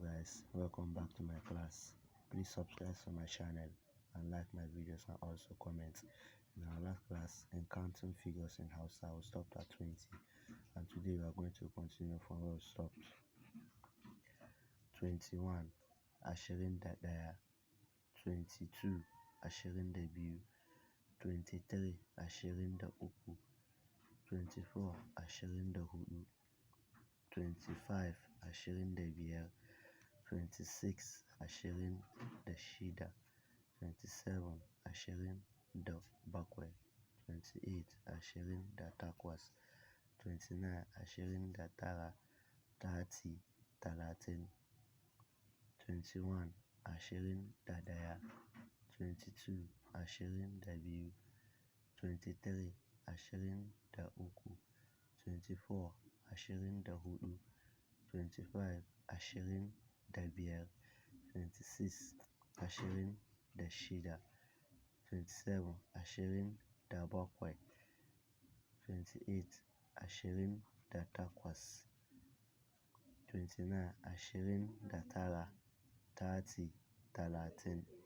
Guys, welcome back to my class. Please subscribe to my channel and like my videos and also comment. In our last class in counting figures in Hausa, we stopped at 20, and today we are going to continue from where we stopped. 21, 21, 22, 22, 23, 23, 24, 24, 25, 25, 26, 26, 27, 27, 28, 28, 29, 29, 30, 30, 21, 21, 22, 22, 23, 23, 24, 24, 25, 25, 26, 26, 27, 27, 28, 28, 29, 29, 30, 30.